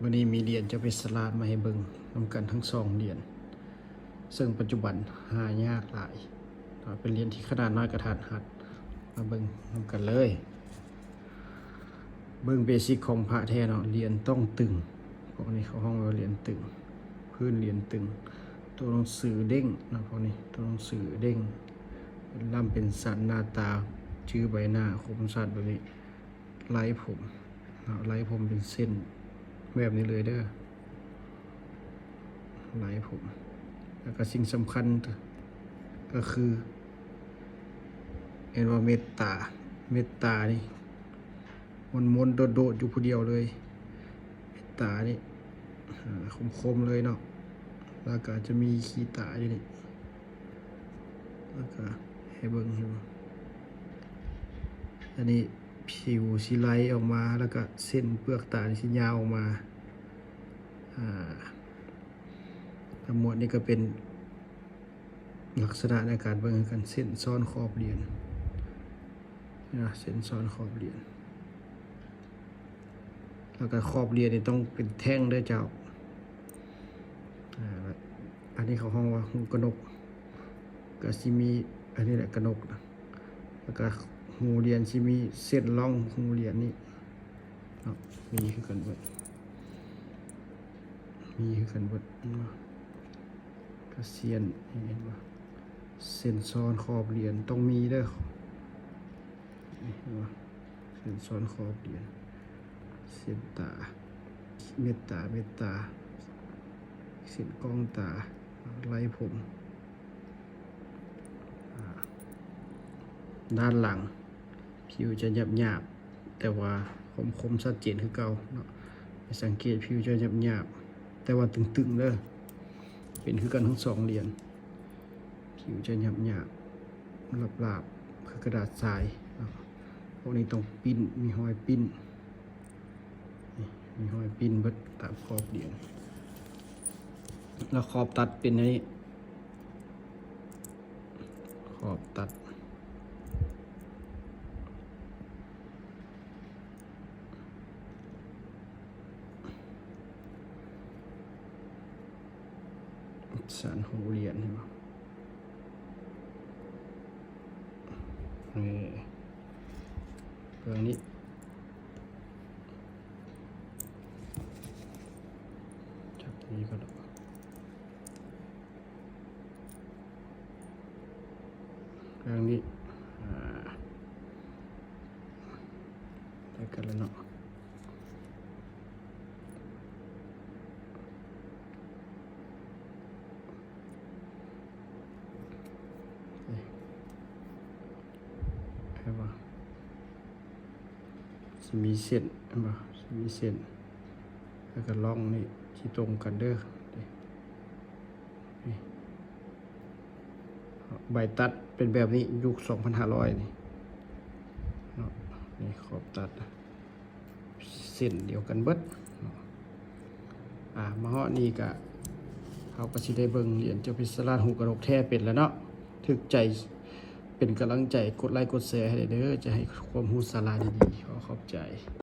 ມື້ນີ້ມີຫຼຽນເຈົ້າເພັດສະລາດມາໃຫ້ເບິ່ງນຳກັນທັງສອງຫຼຽນ ເຊິ່ງປັດຈຸບັນຫາຍາກຫຼາຍ. ເປັນຫຼຽນທີ່ຂະໜາດນ້ອຍກະທັດຮັດ. ມາເບິ່ງນຳກັນເລີຍ. ເບິ່ງເບຊິກຂອງພະແທ້ເນາະ, ຫຼຽນຕ້ອງຕຶງ. ພວກນີ້ເຂົາຮ້ອງວ່າຫຼຽນຕຶງ, ພື້ນຫຼຽນຕຶງ. ຕົວໜັງສືເດັ່ງເນາະ, ພວກນີ້ຕົວໜັງສືເດັ່ງ, ເປັນລ່ຳເປັນສັນ, ໜ້າຕາຈື່ໃບໜ້າຄົມຊັດແບບນີ້. ໄລ່ຜົມເນາະ, ໄລ່ຜົມເປັນເສັ້ນແບບນີ້ເລີຍເດີ, ໄລ່ຜົມ. ແລ້ວກໍສິ່ງສຳຄັນກໍຄື ເຫັນວ່າເມັດຕາ, ເມັດຕານີ້ມົນໆໂດດໆຢູ່ຜູ້ດຽວເລີຍ, ເມັດຕານີ້ ອາ ຄົມໆເລີຍເນາະ. ແລ້ວກໍຈະມີຂີ້ຕາຢູ່ນີ້, ແລ້ວກໍໃຫ້ເບິ່ງຢູ່ ອັນນີ້ ຜິວຊິໄຫຼອອກມາ ແລ້ວກະເສັ້ນເປືອກຕານີ້ຊິຍາວອອກມາ. ອາ ທັງໝົດນີ້ກະເປັນລັກສະນະໃນການເບິ່ງຄືກັນ, ເສັ້ນຊ້ອນຂອບຫຼຽນນະ, ເສັ້ນຊ້ອນຂອບຫຼຽນ. ແລ້ວກະຂອບຫຼຽນນີ້ຕ້ອງເປັນແທ່ງເດີເຈົ້າ. ອາ ອັນນີ້ເຂົາຮ້ອງວ່າຫູກະນົກ, ກະຊິມີອັນນີ້ແຫຼະກະນົກນະ. ແລ້ວກະຫູຫຼຽນຊິມີເສັ້ນຮ່ອງຫູຫຼຽນນີ້ເນາະ, ມີຄືກັນເບິດ, ມີຄືກັນເບິດ. ເຫັນບໍ່? ກະຊຽນ ເຫັນບໍ່? ເສັ້ນຊ້ອນຂອບຫຼຽນຕ້ອງມີເດີ, ເຫັນບໍ່? ເສັ້ນຊ້ອນຂອບຫຼຽນ, ເສັ້ນຕາ, ເມັດຕາ, ເມັດຕາ, ເສັ້ນກ້ອງຕາ, ໄລ່ຜົມ. ອາ ດ້ານຫຼັງ ຜິວຈະຫຍາບໆ ແຕ່ວ່າຄວາມຄົມຊັດເຈນຄືເກົ່າເນາະ. ໃຫ້ສັງເກດ ຜິວຈະຫຍາບໆ ແຕ່ວ່າຕຶງໆເດີ, ເປັນຄືກັນທັງສອງຫຼຽນ. ຜິວຈະຫຍາບໆ ຫຼາບໆ ຄືກະດາດຊາຍເນາະ. ພວກນີ້ຕ້ອງປິ່ນ, ມີຮອຍປິ່ນ. ນີ້ ມີຮອຍປິ່ນເບິດຕາມຂອບຫຼຽນ. ແລ້ວຂອບຕັດເປັນອັນນີ້, ຂອບຕັດ ສັນຫູຫຼຽນ ເຫັນບໍ່? ນີ້ ເບື້ອງນີ້ ຈັບນີ້ກ່ອນ. ເລື່ອງນີ້ ອາ ໄດ້ກັນແລ້ວເນາະ. ເອີ ເຫັນບໍ່? ຊິມີເສັ້ນ ເຫັນບໍ່? ຊິມີເສັ້ນ ແລ້ວກໍຮ່ອງນີ້ຊິຕົງກັນເດີ. ນີ້ ໃບຕັດເປັນແບບນີ້ ຍຸກສອງພັນຫ້າຮ້ອຍນີ້ເນາະ. ນີ້ຂອບຕັດ ເສັ້ນດຽວກັນເບິດເນາະ. ອາ ມາຮອດນີ້ກະ ເຮົາກະຊິໄດ້ເບິ່ງຫຼຽນເຈົ້າເພັດສະລາດຫູກະນົກແທ້ເປັນແລ້ວເນາະ. ຖືກໃຈ ເປັນກຳລັງໃຈ ກົດໄລກົດແຊໃຫ້ແດ່ເດີ ຈະໃຫ້ຄວາມຮູ້ສາລະດີໆ. ຂໍຂອບໃຈ.